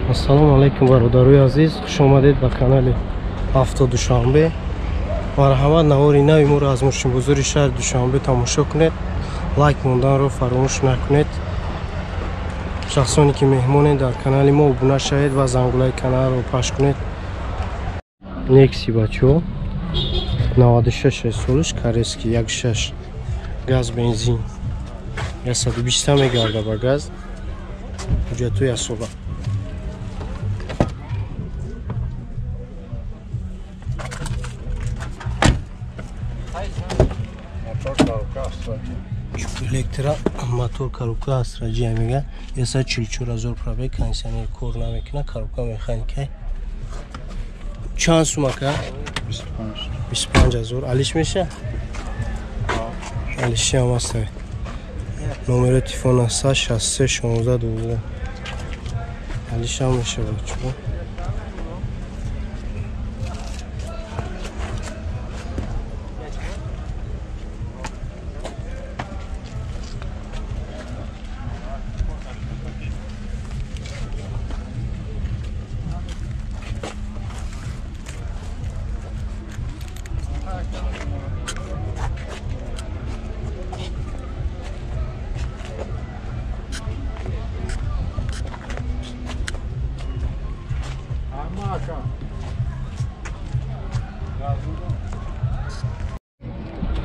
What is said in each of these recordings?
Ассалому алайкум бародарои азиз, хуш омадед ба канали Авто Душанбе. Марҳамат, навори нави моро аз мошинбозори шаҳри Душанбе тамошо кунед. Лайк монданро фаромӯш накунед. Шахсоне ки меҳмонед дар канали мо обуна шавед ва зангулаи каналро пахш кунед. Некси бачо 96 солиш корейский 1.6 газ бензин 120 мегарда ба газ. Ҳуҷҷатҳои асоба. Электро мотор коробка Астра мега 144 0 пробег, кондиционер кор намекунад, коробка механика. Чанд сума ка? 25 0. Алиш меша? Алиши ҳам аст. Номери телефон аст 63 16 12. Алиш ҳам меша бачо.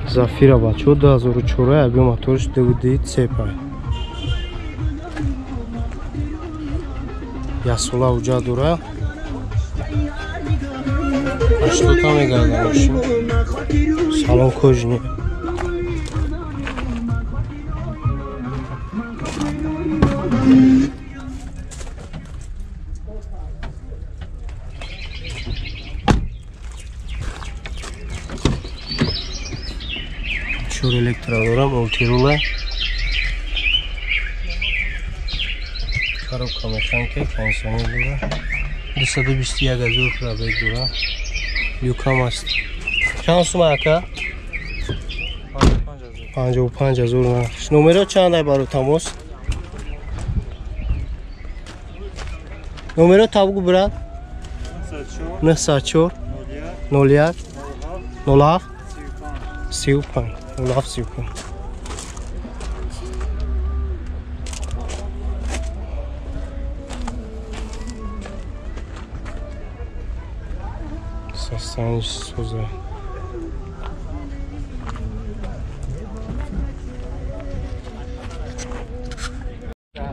Зафира бачо 2004 объем моторш 2 цепа. Ясола уҷа дора. 80 мегарда мошин. Салон кожаный. Электро дорам, мультирула. Коробка механика, кондиционер дора. 221 0 пробег дора. Юкам аст. Чанд сума ака? 55 0. Номеро чанд ай баро тамос? Номеро табгу брат? 904 01 07 35 07 35. Састани соза.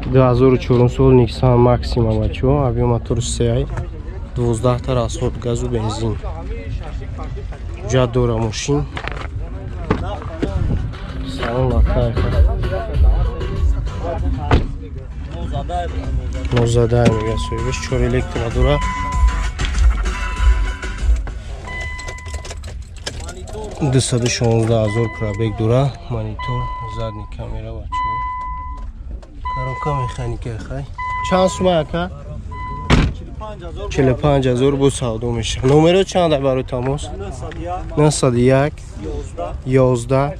Ду 2004 сол Nissan Maxima бачо, объем мотор 3 12 та расход газу бензин. Ҳуҷҷат дора мошин. Салон лакай. Нозадай мега соҳибаш 4 электро дора. 216 0 пробег дора. Монитор, задний камера бачо. Коробка механика хай. Чанд сума ака? 45 0 бо савдо меша. Номеро чанд барои тамос? 901 11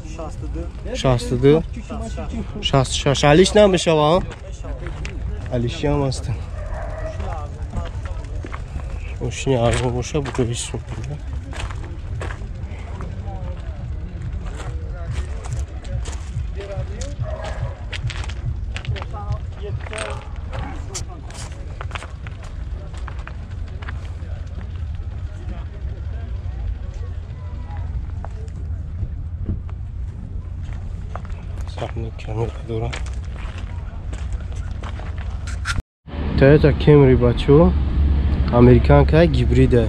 62 66. Алиш намешава? Алиши ҳам аст. Мошини арзон боша буҷои сум. Камера дора. Toyota Camry бачо, американка гибрида.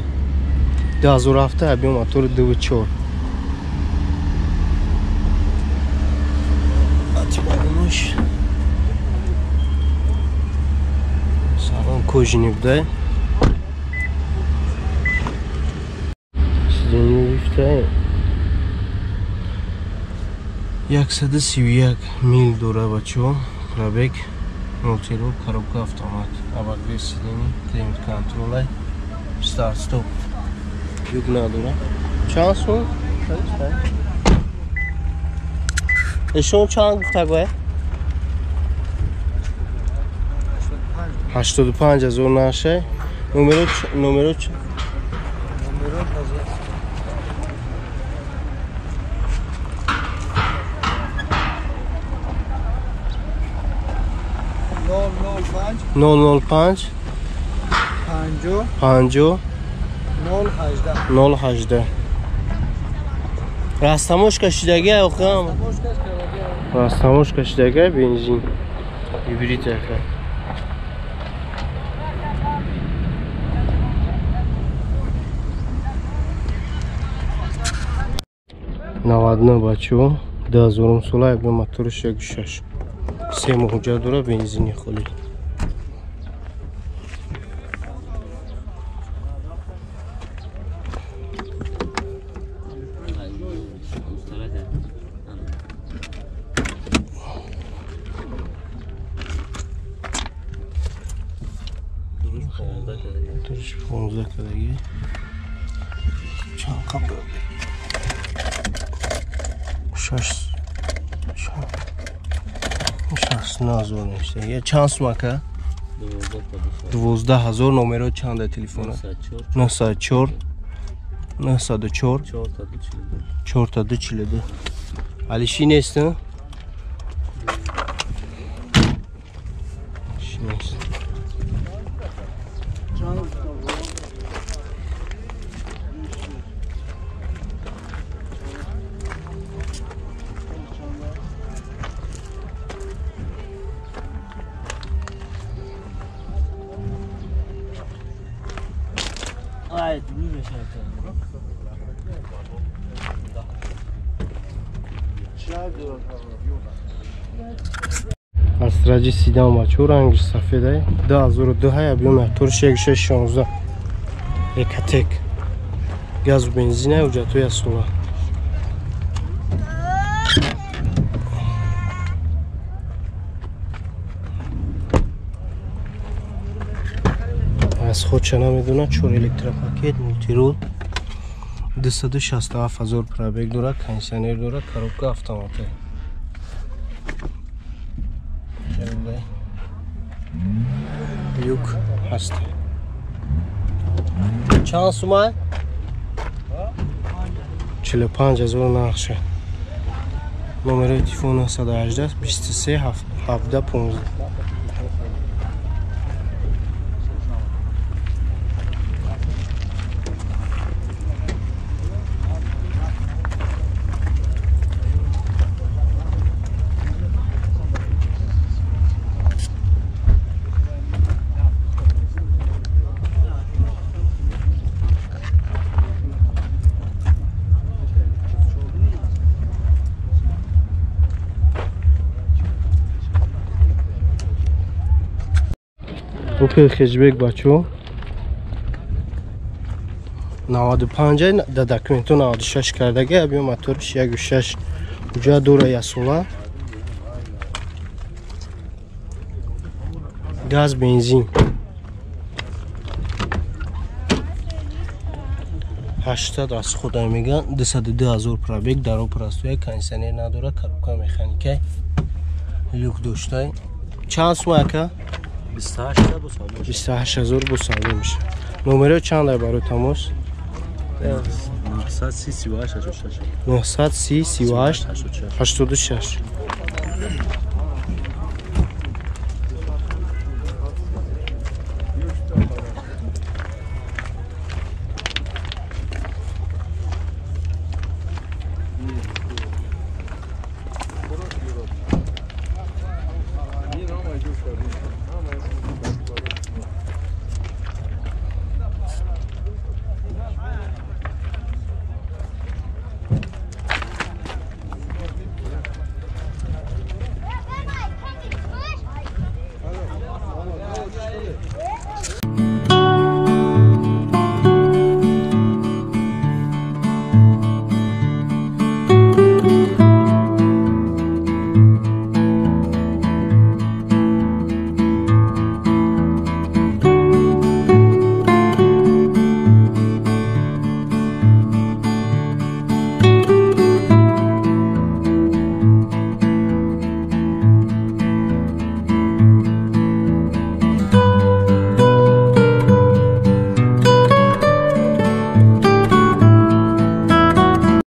2007 объем мотор 2.4. Атибалуш. Салон кожаный буда. Сиденье лифта. 131 мил дора бачо, пробег, мультирул, коробка автомат, обогрев сидений, климат контроль, старт стоп, юг надора. Чанд сум? Эшон чанд гуфта гӯя? 85 ҳазор наша. Номеро Номеро 005 50 018. Растамошка шидаги охам. Растамошка шидаги бензин. Гибрид ака. 99 бачо, 2000 сола яб моториш 1.6. Се моҳ дора бензини холи. Моториш 15 кадаги. Чанд қабл 6 ҳазор мешта. Чанд сумака? 12 ҳазор. Номеро чанда телефона? 904 904 442. Алиши нест? Нест. Астраҷи сидан бачо, рангиш сафедай. 2002 ҳай, моториш 1.6 Экотек. Газу бензин ай, ҳуҷҷатҳои асола. Аз ходша намедона, 4 электропакет, мултирол. 267 ҳазор пробег дора, кондиционер дора, коробка автомата. Люк ҳаст. Чанд сума? 45 ҳазор нақша. Номерои телефон 918 23 17 15. Опел хэтчбек бачо 95 да документу 96 кардаги, абё моториш 1.6 уҷа дора ясола. Газ бензин 80 аз худа меган, 202 ҳазор пробег, даро простоя, кондиционер надора, коробка механика, люк доштай. Чанд сума ака? 28 ҳазор бо савдо меша. Номеро чанд барои тамос? 930 38 86.